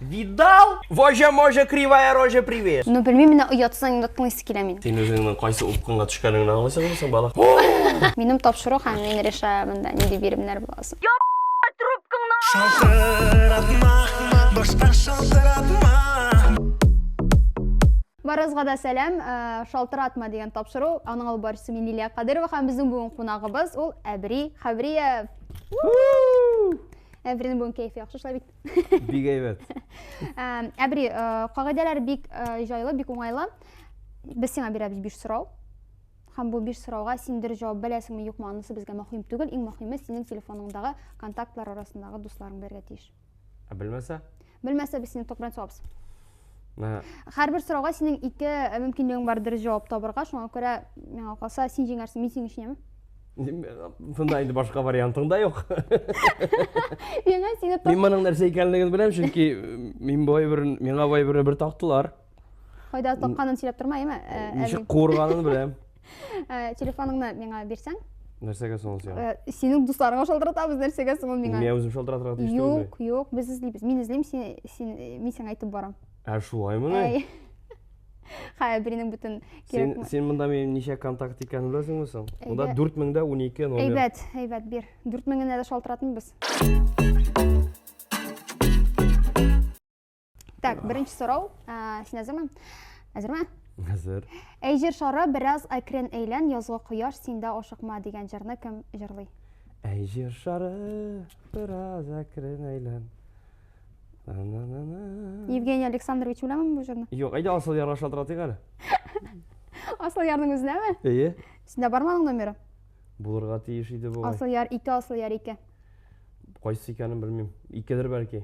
Видал? Вожа можа кривая рожа привет. Ну, белмим, менә оятсыз анекдот тыңлыйсы килә минем. Син үзеңнең кайсы упкынга төшкәнеңне аңлыйсыңмы соң, бала? Минем тапшыру һәм мин решаю монда нинди биремнәр буласын. Шалтыратма, башка шалтыратма. Барыгызга да сәлам, э, Шалтыратма дигән тапшыру, аның алып баручысы мин Лилия Кадырова һәм безнең бүген кунагыбыз ул Әбри Хәбриев. Әбринең бүген кәефе яхшы шулай бит. Бик әйбәт. Әбри, кагыйдәләр бик җайлы, бик уңайлы. Без сиңа бирәбез 5 сорау. Һәм бу 5 сорауга син дөрес җавап беләсеңме, юкмы, анысы безгә мөһим түгел. Иң мөһиме синең телефоныңдагы контактлар арасындагы дусларың белергә тиеш. Ә белмәсә? Белмәсә, без сине ток белән сугабыз. Һәрбер сорауга синең ике мөмкинлегең бар дөрес җавап табырга, шуңа күрә миңа калса, син җиңәрсең, мин синең өчен, яме? Монда инде башка вариантың да юк. Миңа сине Мин моның нәрсә икәнлеген беләм, чөнки мин бу әйберен, миңа бу әйберне бер тактылар. Кайда такканын сөйләп торма, яме? Ничек куырганын беләм. Телефоныңны миңа бирсәң. Нәрсәгә соң ул сиңа? Синең дусларыңа шалтыратабыз, нәрсәгә соң ул миңа? Мин үзем шалтыратырга тиеш түгелме? Юк, юк, без эзлибез. Мин эзлим, син, син, мин сиңа әйтеп барам. Ә шулаймыни? Хә, Әбринең бөтен Син, кирәк. син монда минем ничә контакт икәнен беләсеңме соң? Монда Әйдә. 4012 номер. Әйбәт, әйбәт, бир. 4000-енә дә шалтыратмыйбыз. Так, беренче сорау. Ә, Син әзерме? Әзерме? Әзер. Әй җир шары бераз әкрен әйлән, язгы кояш синдә ашыкма дигән җырны кем җырлый? Әй җир шары бераз әкрен әйлән. Евгений Александрович беләме бу җырны? Юк, әйдә Асыл ярга шалтыратыйк әле. Асыл ярның үзенәме? Әйе. Синдә бармы аның номеры? Булырга тиеш иде бугай. Асыл яр 2, Асыл яр 2. Кайсы икәнен белмим. Икедер бәлки.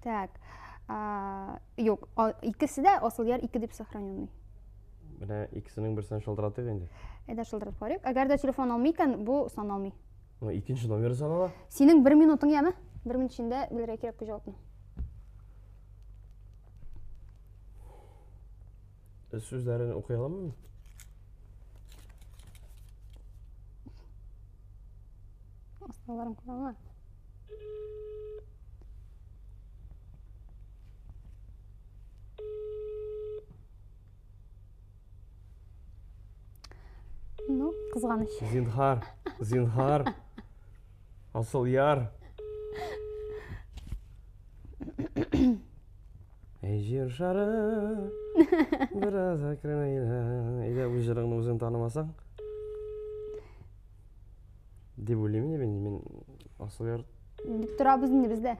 Так. Юк, икесе дә Асыл яр 2 дип сохраненный. Менә икесенең берсен шалтыратыйк инде. Әйдә шалтыратып карыйк. Әгәр дә телефон алмый икән, бу саналмый. Ну, икенче номер санала. Синең бер минутың яме? Бер минут эчендә белергә кирәк бу җавапны. Сүзләрен укый аламмы? Асталарын күрәме? Ну, кызганыч. Зинһар, зинһар. Асыл яр. Әй җир шары, бераз әкрен әйлә. Әйдә, үз җырыңны үзең танымасаң. Дип уйлыйм инде мин, мин асыл яр. Дип торабыз инде без дә.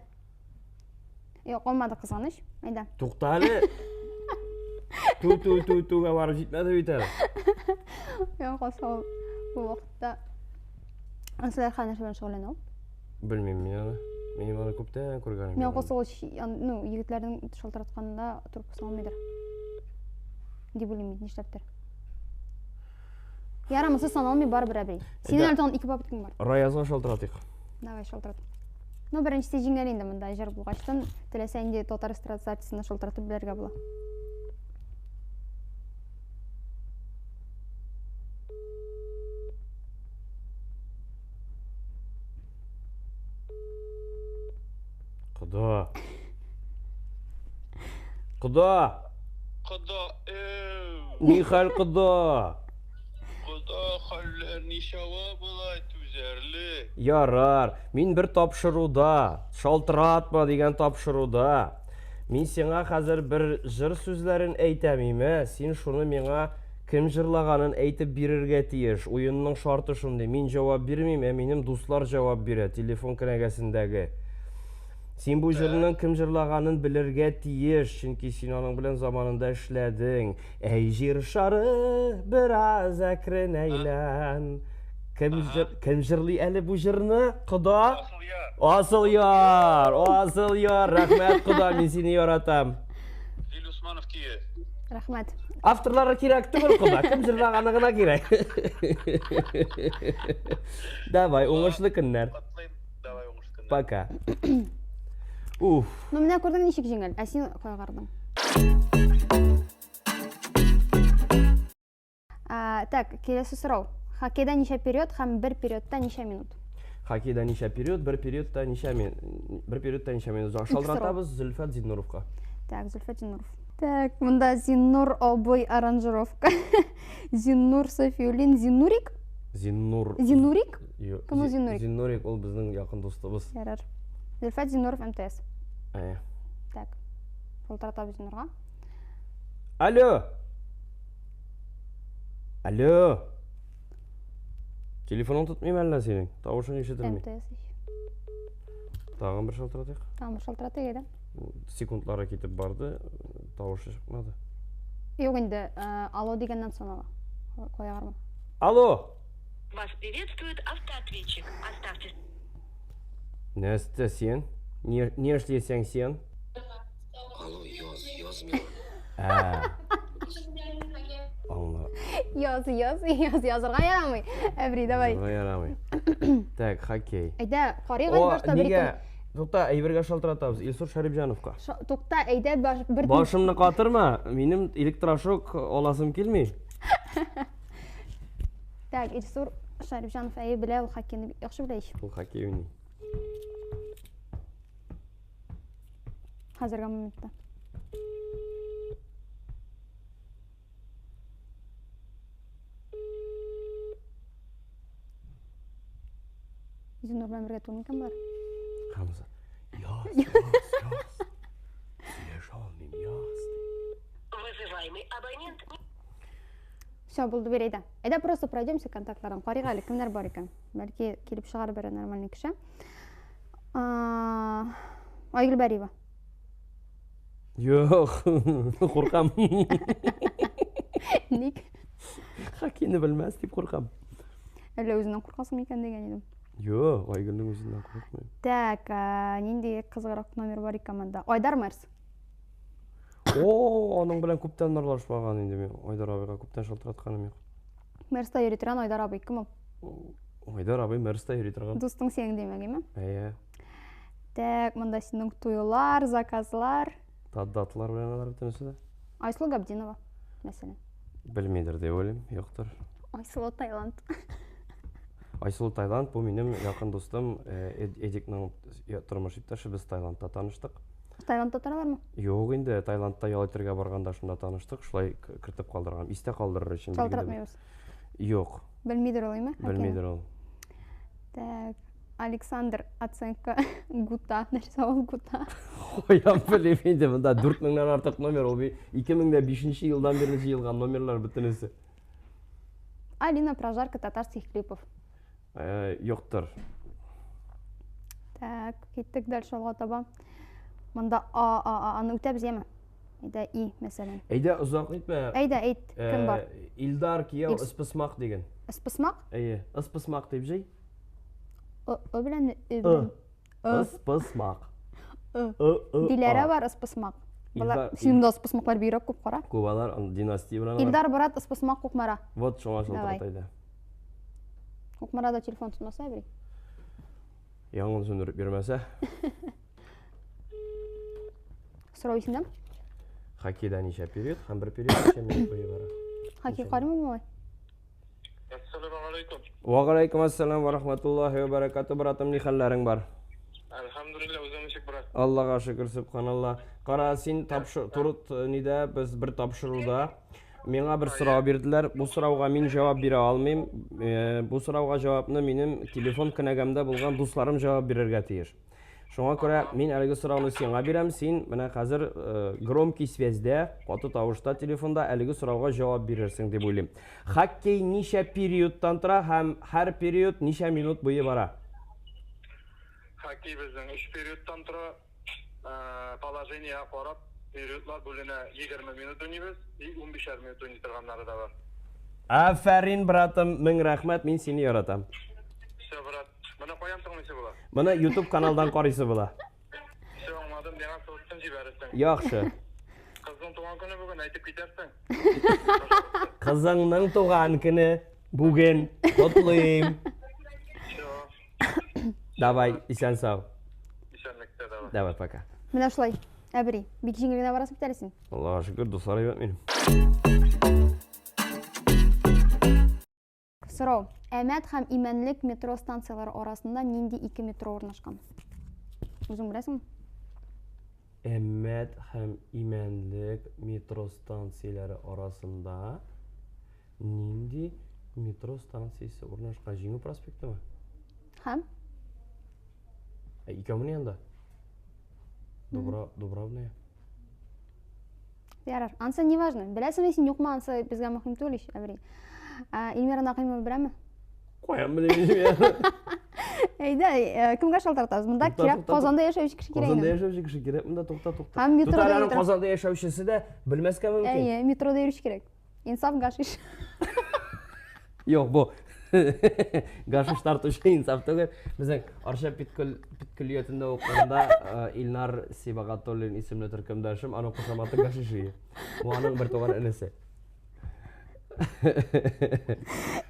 Юк, алмады кызганыч. Әйдә. Тукта әле. Ту ту ту туга барып җитмәде бит әле. Юк, асыл бу вакытта Асыл Ярхан нәрсә белән шөгыльләнә ул? Белмим мин аны. Мин аны күптән күргәнем. Миңа калса ул ну, егетләрнең шалтыратканында трубкасын алмыйдыр. Дип уйлыйм мин, нишләптер. Ярамаса саналмый барыбер әбри. Синең әле тагын ике попыткаң бар. Раязга шалтыратыйк. Давай шалтырат. Ну, беренчесе җиңел инде монда җыр булгачтын, теләсә нинди татар эстрадасы артистына шалтыратып белергә була. Кода. Кода. Кода, эу. Ни хәл, кода? Кода хәлләр ничава болай түзәрлек. Ярар, мин бер тапшыруда, шалтыратма дигән тапшыруда. Мин сиңа хәзер бер җыр сүзләрен әйтәм, име, син шуны миңа кем җырлаганын әйтеп бирергә тиеш. Уенның шарты шундый, мин җавап бирмим, ә минем дуслар җавап бирә, телефон кенәгәсендәге. Син бу җырның кем җырлаганын белергә тиеш, чөнки син аның белән заманында эшләдең. Әй җир шары, бераз әкрен әйлән. Кем, җыр, кем җырлый әле бу җырны? Кода? Асыл яр. Асыл яр, асыл яр. Рәхмәт, кода, мин сине яратам. Вил Усманов көе. Рәхмәт. Авторлары кирәк түгел, кода. Кем җырлаганы гына кирәк. Давай, уңышлы көннәр. Котлыйм. Давай уңыш көннәр. Пока. Уф. Ну, менә күрдең ничек җиңел, ә син кайгырдың. А, так, киләсе сорау. Хоккейда ничә период һәм бер периодта ничә минут? Хоккейда ничә период, бер периодта ничә мин, бер периодта ничә минут. Шалтыратабыз Зөлфәт Зиннуровка. Так, Зөлфәт Зиннуров. Так, монда Зиннур абый аранжировка. Зиннур Софиуллин, Зиннурик? Зиннур. Зиннурик? Кем ул Зиннурик? Зиннурик ул безнең якын дустыбыз. Ярар. Зөлфәт Зиннуров МТС. Әйе. Так. Шалтыратабыз Зиннурга. Алло. Алло. Телефоның тотмыйм әллә синең? Тавышың ишетелми. МТС ич. Тагын бер шалтыратыйк. Тагын бер шалтыратыйк, әйдә. Секундлары китеп барды, тавышы чыкмады. Юк инде, э, алло дигәннән соң ала. Куягармы? Алло! Вас приветствует автоответчик. Оставьте Нәрсә син? Не, не эшлисең син? Алло, яз, яз миңа. Ә. Аңла. Яз, яз, яз, язырга ярамый. Әбри, давай. Язырга ярамый. Так, хоккей. Әйдә, карыйк әле О, башта бер нигә? ике. Тукта, әйбергә шалтыратабыз. Илсур Шәрипҗановка. Ша- Тукта, әйдә баш бер Башымны катырма, минем электрошок аласым килми. Так, Илсур Шәрипҗанов әйе белә ул хоккейны бик яхшы белә ич. Ул хоккей уйный. Хәзерге моментта. Зиннур белән бергә түгел микән болар? Хамза. Яз, яз, яз. Сөйләшә алмыйм, яз. Вызываемый абонент Все, булды бер әйдә. Әйдә просто пройдемся контактларын. Карыйк әле, кемнәр бар икән. Бәлки килеп чыгар берәр нормальный кеше. Айгөл Бәриева. Юк, куркам. Ник? Хоккейны белмәс дип куркам. Әллә үзеннән куркасың микән дигән идем. Юк, Айгөлнең үзеннән куркмыйм. Так, нинди кызыграк номер бар икән монда? Айдар Мерс. О, аның белән күптән аралашмаган инде мин. Айдар абыйга күптән шалтыратканым юк. Мерста йөри торган Айдар абый кем ул? Айдар абый Мерста йөри торган. Дустың синең димәк, име? Әйе. Так, монда синең туйлар, заказлар. Датлар белән алар бөтенесе дә. Айсылу Габдинова, мәсәлән. Белмидер дип уйлыйм, юктыр. Айсылу Таиланд. Айсылу Таиланд бу минем якын дустым э, Эдикның тормыш иптәше, без Таиландта таныштык. Таиландта торалармы? Юк инде, Таиландта ял итәргә барганда шунда таныштык, шулай кертеп калдырган. Истә калдырыр өчен. Шалтыратмыйбыз. Юк. Белмидер ул, әйме? Белмидер ул. Так, Александр оценка Гута. Нәрсә ул Гута? Каян белим инде, монда 4000-нән артык номер, ул 2005 елдан бирле җыелган номерлар бөтенесе. Алина прожарка татарских клипов. Э, юктыр. Так, киттек дальше алга таба. Монда А, А, А, аны үтәбез яме. Әйдә И, мәсәлән. Әйдә озак итмә. Әйдә, әйт, кем бар? Э, Илдар кияү Ыспысмак дигән. Ыспысмак? Әйе, Ыспысмак дип җый. Ы, Ы белән Ö белән. Ы. Ыспысмак. Ы. Ы, Ы. Диләрә бар Ыспысмак. Балар, синең дә ыспысмаклар бигрәк күп кара. Күп алар, династия белән. Илдар брат Ыспысмак Кукмара. Вот шуңа шалтырат әйдә. Кукмарада телефон тотмаса, әбри. Янгын сүндереп йөрмәсә. Сорау исеңдәме? Хоккейда ничә период һәм бер период ничә минут буе бара? Хоккей карыймы малай? Ассаламу алейкум. Ва алейкум ассалам ва рахматуллахи ва баракату, братым, ни хәлләрең бар? Әлхәмдүлилләһ, үзең ничек, брат? Аллага шөкер, субханалла. Кара, син тапшыр туры нидә без бер тапшыруда Миңа бер сорау бирделәр. Бу сорауга мин җавап бирә алмыйм. Э, бу сорауга җавапны минем телефон кенәгәмдә булган дусларым җавап бирергә тиеш. Шуңа күрә мин әлеге сорауны сиңа бирәм. Син менә хәзер э, громкий связьдә, каты тавышта телефонда әлеге сорауга җавап бирерсең дип уйлыйм. Хоккей ничә периодтан тора һәм һәр период ничә минут буе бара? Хоккей безнең өч периодтан тора. Положениега карап, периодлар бүленә, 20 минут уйныйбыз, и унбишәр минут уйный торганнары да бар. Афәрин, братым, мең рәхмәт, мин сине яратам. Все, брат. Моны каян тыңлыйсы була? Моны YouTube каналдан карыйсы була. Все, аңладым, миңа ссылкасын җибәрерсең. Яхшы. Кызның туган көне бүген, әйтеп китәрсең. Кызыңның туган көне бүген. Котлыйм. Все. Давай, исән сау. Исәнлектә, давай. Давай, пока. Менә шулай, әбри, бик җиңел генә барасың бит әле син. Аллага шөкер, дуслар әйбәт минем. Сорау. Әмәт һәм Имәнлек метро станцияләре арасында нинди ике метро урнашкан? Үзең беләсеңме? Әмәт һәм Имәнлек метро станцияләре арасында нинди метро станциясе урнашкан? Җиңү проспектымы? Һәм? Ә икәүмени анда? Дубра, Дубравная. Ярар, ансы не важно. Беләсеңме син юкмы, ансы безгә мөһим түгел ич, Әбри. Эльмира Нәгыймова беләме? Каян беләм мин? Әйдә, э, кемгә шалтыратабыз? Монда кирәк Казанда яшәүче кеше кирәк. Казанда яшәүче кеше кирәк, монда тукта, тукта. Һәм метрода Казанда яшәүчесе дә белмәскә мөмкин. Әйе, метрода йөрүче кирәк. Инсаф гашиш. Юк, бу гашиш тартучы инсаф түгел. Безнең Арча педкөллиятендә укыганда э, Илнар Сибагатуллин исемле төркемдәшем, аның кушаматы Гашиши. Бу аның бер туган энесе.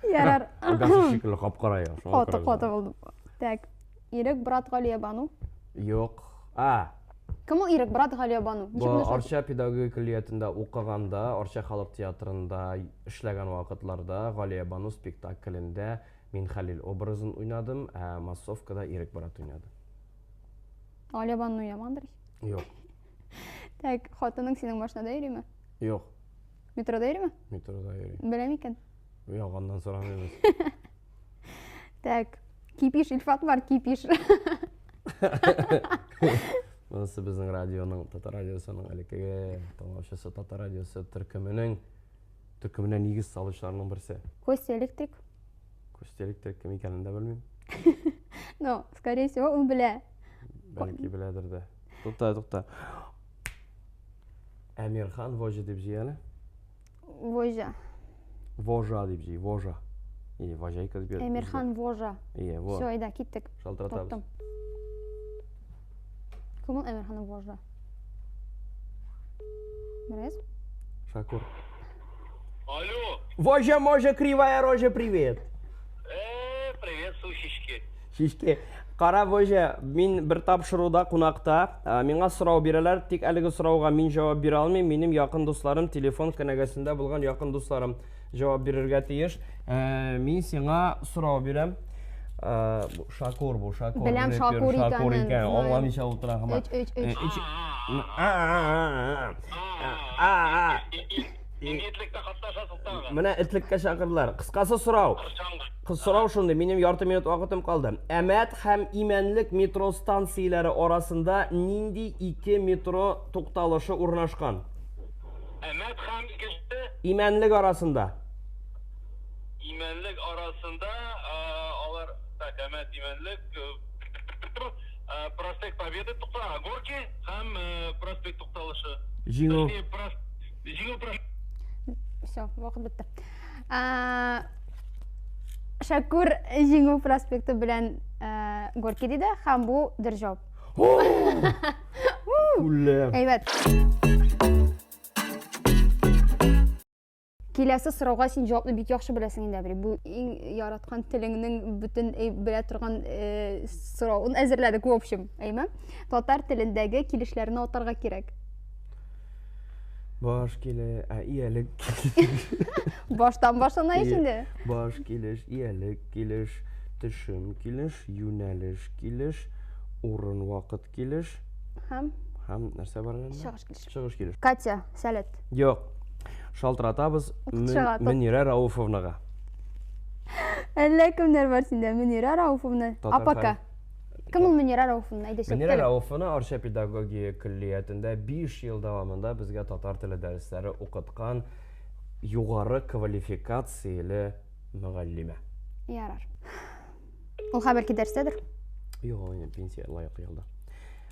Ярар. Гашиш шикелле кап-кара я. Каты каты булды. Так. Ирек брат Галиябану. Юк. А. Кем ул Ирек брат Галиябану? Ничек Бу Арча педагогика көллиятендә укыганда, Арча халык театрында эшләгән вакытларда Галиябану спектаклендә мин Хәлил образын уйнадым, ә массовкада Ирек брат уйнады. Галиябану уйнамагандыр ич? Юк. Так, хатының синең машинада йөриме? Юк. Метрода йөриме? Метрода йөри. Беләм икән. Юк, аннан сорамыйбыз. Так, кипиш, Илфат бар, кипиш. Монысы безнең радионың, Татар радиосының элеккеге тыңлаучысы, Татар радиосы төркеменең төркеменә нигез салучыларның берсе. Костя Электрик. Костя Электрик кем икәнен дә белмим. Ну, скорее всего, ул белә. Бәлки беләдер дә. Тукта, тукта. Әмирхан Вожа дип җый әле. Вожа. Вожа дип җый, Вожа. Или Вожайка дип Әмирхан Вожа. Ие, во. Все, әйдә, киттек. Шалтыратабыз. Таптым. Кем ул Әмирхан Вожа? Бераз. Шакур. Алло. Вожа, можа, кривая рожа, привет. Э, привет, сущички. Чишке. Кара Вожа, мин бер тапшыруда кунакта, миңа сорау бирәләр, тик әлеге сорауга мин җавап бирә алмыйм. Минем якын дусларым, телефон кенәгәсендә булган якын дусларым җавап бирергә тиеш. Мин сиңа сорау бирәм. Шакур бу, Шакур. Беләм Шакур икәнен. Шакур икән, аңламыйча утыра һаман. Өч, өч, өч. А, а. Инде этлектә катнашасың тагы. Менә этлеккә чакырдылар. Кыскасы сорау. Кыз сорау шундый, минем ярты минут вакытым калды. Әмәт һәм Имәнлек метро станцияләре арасында нинди ике метро тукталышы урнашкан? Әмәт һәм икенче Имәнлек арасында. Имәнлек арасында алар так, Әмәт, Имәнлек, проспект Победы тукта, Горки һәм проспект тукталышы. Җиңү. Җиңү Все, вакыт бетте. Шәкүр Җиңү проспекты белән Горки диде һәм бу дөрес җавап. Үләм. Әйбәт. Киләсе сорауга син җавапны бик яхшы беләсең инде, Әбри. Бу иң яраткан телеңнең бөтен белә торган соравын әзерләдек, в общем, әйме? Татар телендәге килешләрне атарга кирәк. Баш киле, ә иялек килеш. Баштан башлана ич инде. Баш килеш, иялек килеш, төшем килеш, юнәлеш килеш, урын вакыт килеш. Һәм? Һәм нәрсә бар әле? Чыгыш килеш. Чыгыш килеш. Катя, сәләт. Юк. Шалтыратабыз Мөнирә Рауфовнага. Әллә кемнәр бар синдә, Мөнирә Рауфовна. Апака. Кем ул Мөнирә Рауфовна? Әйдә, Мөнирә Рауфовна Арча педагогия көллиятендә 5 ел дәвамында безгә татар теле дәресләре укыткан югары квалификацияле мөгаллимә. Ярар. Ул хәбәр дәрестәдер? Юк, ул инде пенсия лаек ялда.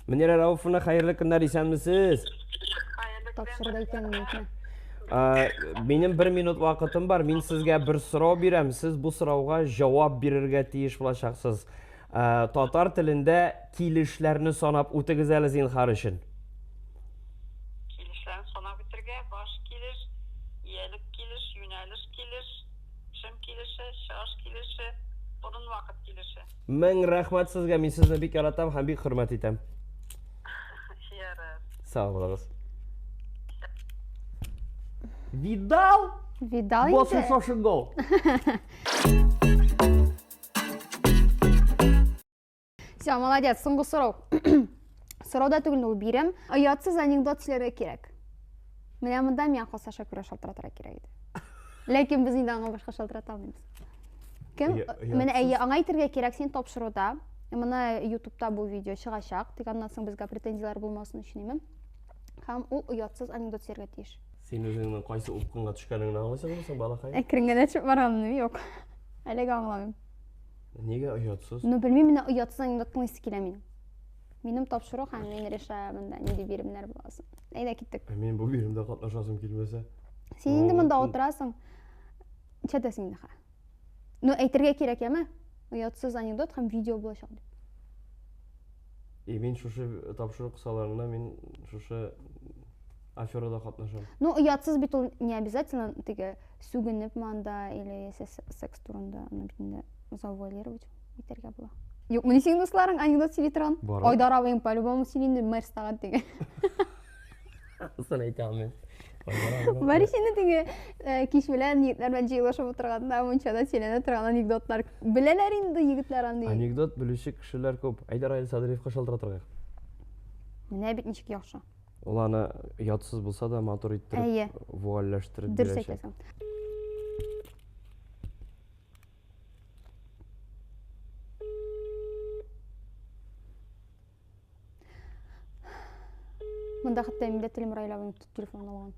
Мөнирә Рауфовна, хәерле көннәр, исәнмесез? Тапшыруда икәнен әйтмә. Минем бер минут вакытым бар, мин сезгә бер сорау бирәм, сез бу сорауга җавап бирергә тиеш булачаксыз. Татар телендә килешләрне санап үтегез әле зинхар өчен. Килешләрне санап үтергә, баш килеш, иялек килеш, юнәлеш килеш, төшем килеше, чыгыш килеше, урын вакыт килеше. Мең рәхмәт сезгә, мин сезне бик яратам һәм бик хөрмәт итәм. Ярар. Сау булыгыз. Видал? Видал инде. После гол. Все, молодец. Соңгы сорау. Сорау да түгел, ул бирем. Оятсыз анекдот сөйләргә кирәк. Менә монда миңа калса Шакира шалтыратырга кирәк иде. Ләкин без инде аңа башка шалтырата алмыйбыз. Кем? Менә әйе, аңа әйтергә кирәк, син тапшыруда. Моны YouTube'та бу видео чыгачак. Тик аннан соң безгә претензияләр булмасын өчен име. Һәм ул оятсыз анекдот сөйләргә тиеш. Син үзеңнең кайсы упкынга төшкәнеңне аңлыйсыңмы соң, балакай? Әкрен генә төшеп барганымны юк. Әлегә аңламыйм. Нигә оятсыз? Ну, белмим, менә оятсыз анекдот тыңлыйсы килә минем. Минем тапшыру һәм мин решаю монда нинди биремнәр буласын. Әйдә киттек. Ә мин бу биремдә катнашасым килмәсә. Син инде монда утырасың. Ничәдәсең инде ха? Ну, әйтергә кирәк, яме? Оятсыз анекдот һәм видео булачак дип. И мин шушы тапшыру кысаларында мин шушы аферада катнашам. Ну, оятсыз бит ул не обязательно теге сүгенеп манда или если секс турында, аны бит инде завуалировать итәргә була. Юк, моны синең дусларың анекдот сөйли торган. Айдар абыең по-любому сөйли инде Мерстагы теге. Сын әйтә алмыйм. Бар ич инде теге э, кич белән егетләр белән җыелышып утырганда мунчада сөйләнә торган анекдотлар. Беләләр инде егетләр андый. Анекдот белүче кешеләр күп. Әйдә Раил Садриевка шалтыратырга. Менә бит ничек яхшы. Ул аны ятсыз булса да матур иттереп, Әйе. вуальләштереп Дөрес бирәчәк. әйтәсең. Монда хәтта мин дә телим Раил абыйның телефонын алган.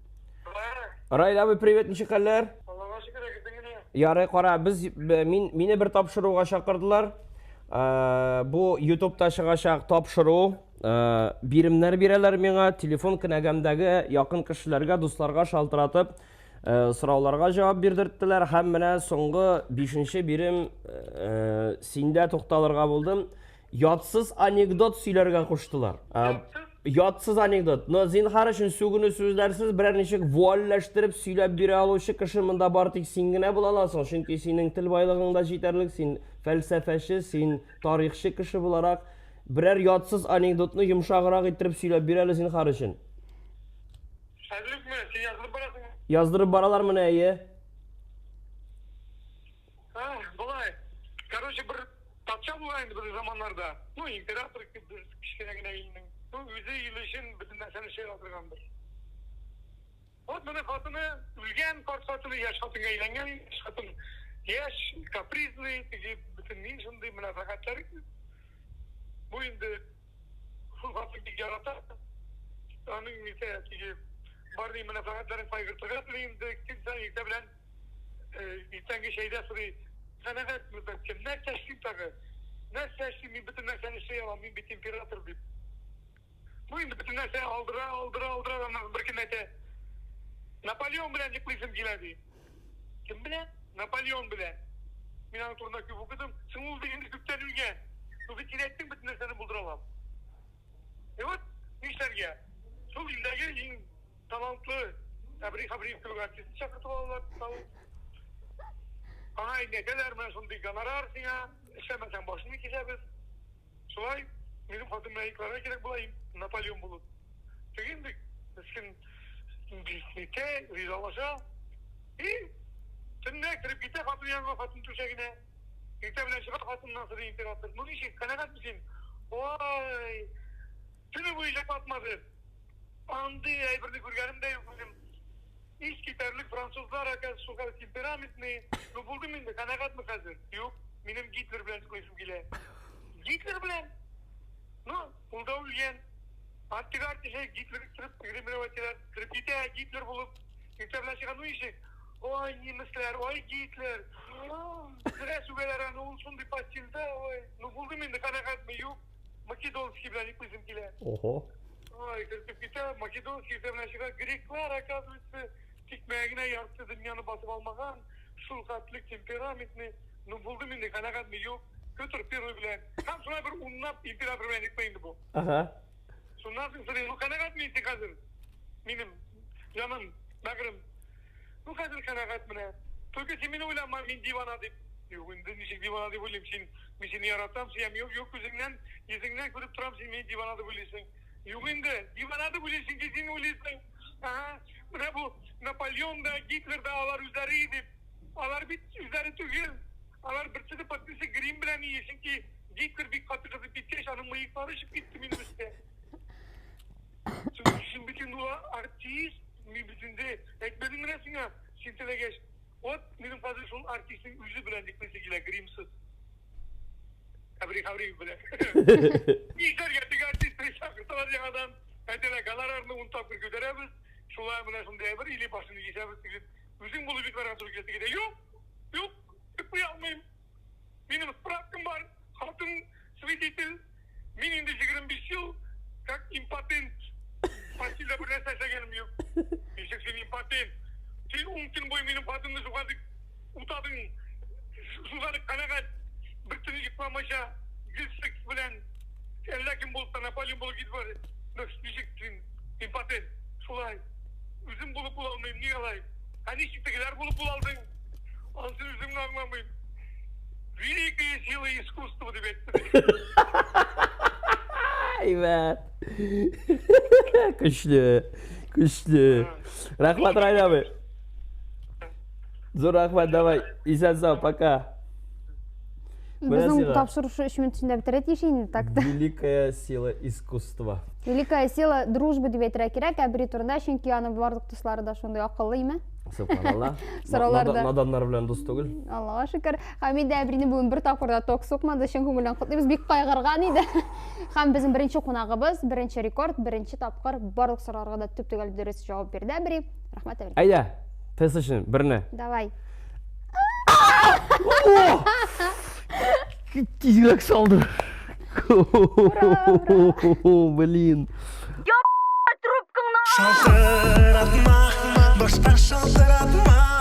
Раил абый, привет, ничек хәлләр? Аллага шөкер, әкрен генә. Ярый, кара, без мин мине бер тапшыруга чакырдылар. Э, бу YouTube'та чыгачак тапшыру. Э, биремнәр бирәләр миңа, телефон кенәгәмдәге якын кешеләргә, дусларга шалтыратып, э, сорауларга җавап бирдерттеләр һәм менә соңгы бишенче бирем э, синдә тукталырга булдым. Ятсыз анекдот сөйләргә куштылар. Ятсыз анекдот. Но зинһар өчен сүгенү сүзләрсез берәр ничек вуальләштереп сөйләп бирә алучы кеше монда бар тик син генә була аласың. Чөнки синең тел байлыгың да җитәрлек, син фәлсәфәче, син тарихчы кеше буларак берәр ятсыз анекдотны йомшаграк иттереп сөйләп бир әле зинһар өчен. Хәзерлекме? Син яздырып барасыңмы? Яздырып баралар менә, әйе. Болай. Короче, бер патша булган инде безнең заманнарда. Ну, император бер кечкенә генә илнең. Ну, үзе ил өчен бөтен нәрсәне эшли ала торган бер. Вот менә хатыны үлгән, карт хатыны яшь хатынга әйләнгән, яшь хатын яшь, капризный, теге бөтен ни шундый мәнфәгатьләр. Бу инде шул хатын бик ярата. Аның нисә теге бар ни мәнфәгатьләрен кайгыртырга тели инде, кемсә иртә белән Иртәнге чәйдә сорый, канәгатьме бәбкәм, нәрсә эшлим тагы? Нәрсә эшлим, мин бөтен нәрсәне эшли алам, мин бит император дип. Ну инде бөтен нәрсә алдыра, алдыра, алдыра, аннан бер көн әйтә, Наполеон белән йоклыйсым килә ди. Кем белән? Наполеон белән. Мин аның турында күп укыдым. Соң ул инде күптән үлгән. Ну бит син әйттең, бөтен нәрсәне булдыра алам. И вот, нишләргә? Шул илдәге иң Талантлы Әбри Хәбриев кебек артистны чакыртып алалар. Аңа әйтәләр, менә шундый гонорар сиңа, эшләмәсәң башыңны кисәбез. Шулай, минем хатын белән йокларга кирәк була, Наполеон булып. Теге инде мескен нитә, ризалаша. И төнлә кереп китә хатын янына, хатын түшәгенә. Иртә белән чыга хатыннан сорый император. Ну ничек, канәгатьме син? Ой, төне буе йоклатмады. Андый әйберне күргәнем дә юк минем. Ис китәрлек французлар, оказывается, шул хәтле темпераментный. Ну, булдым инде, канәгатьме хәзер? Юк, минем Гитлер белән йоклыйсым килә. Гитлер белән? Ну, ул да үлгән. Аттилар кеше Гитлер кереп, гримировать кереп китә, Гитлер булып. Иртә белән чыга, ну ничек? Ой, немецләр, ой, Гитлер. Зря сүгәләр аны, ул шундый постельдә, ой. Ну, булдым инде, канәгатьме? Юк. Македонский белән йоклыйсым килә. Ого. Ой, кертеп китә, Македонский белән чыга. Греклар, оказывается, тикмәгә генә ярты дөньяны басып алмаган. Шул хәтле темпераментный. Ну, булдым инде, канәгатьме? Юк. Петр Первый белән. Һәм шулай бер унлап император белән йоклый инде бу. Ага. Шуннан соң сорыйм, ну канәгатьме син хәзер? Минем җаным, бәгырем. Ну хәзер канәгать менә. Только син мине уйлама, мин дивана дип. Юк, инде ничек дивана дип уйлыйм, син мин сине яратам, сөям. Юк, юк, күзеңнән, йөзеңнән күреп торам, син мине дивана дип уйлыйсың. Юк инде, дивана дип уйлыйсың, син уйлыйсың. Ага, менә бу Наполеон да, Гитлер да алар үзләре дип. Алар бит үзләре түгел. Алар берсе дә подписи грим белән ие, чөнки Гитлер бик каты кызып киткәч, аның мыеклары очып китте минем өстә. Син бит инде ул артист, мин бит инде әйтмәдем генә сиңа, син теләгәч. Вот минем хәзер шул артистның үзе белән йоклыйсы килә, гримсыз. Әбри Хәбриев белән. Нишләргә теге артистны чакырсалар яңадан, әйтәләр, гонорарны ун тапкыр күтәрәбез, шулай менә шундый әйбер, или башыңны кисәбез, дип. Үзең булып йокларга туры килә. Теге дә, юк, юк, йоклый алмыйм. Минем справкам бар, хатын свидетель. Мин инде 25 ел как импотент. Постельдә бер нәрсә эшләгәнем юк. Ничек син импотент? Син ун көн буе минем хатынны шуга дип утадың. Шуга дип канәгать. Бер төн йокламыйча, гел секс белән. Әллә кем булып та Наполеон булып китеп бар. Ничек син импотент? Шулай. Үзем булып була алмыйм, ник алай? Ә ничек тегеләр булып була алдың? Анысын үзем дә аңламыйм. Великая сила искусства дип әйтте. Әйбәт. Көчле, көчле. Рәхмәт, Раил абый. Зур рәхмәт, давай. Исән сау, пока. Безнең тапшыру шушы 3 минут эчендә бетерә тиеш инде так-то. Великая сила искусства. Великая сила дружбы дип әйтергә кирәк Әбри турында, чөнки аның барлык дуслары да шундый акыллы име. Субханалла. Сораулар да. Наданнар белән дус түгел. Аллага шөкер. Һәм инде Әбрине бүген бер тапкыр да ток сукмады, чын күңелдән котлыйбыз. Бик кайгырган иде. Һәм безнең беренче кунагыбыз, беренче рекорд, беренче тапкыр барлык сорауларга да төп-төгәл дөрес җавап бирде Әбри. Рәхмәт, Әбри. Әйдә, тест өчен берне. Давай. Тизрәк салды. Блин. Шалтыратма, башка шалтыратма.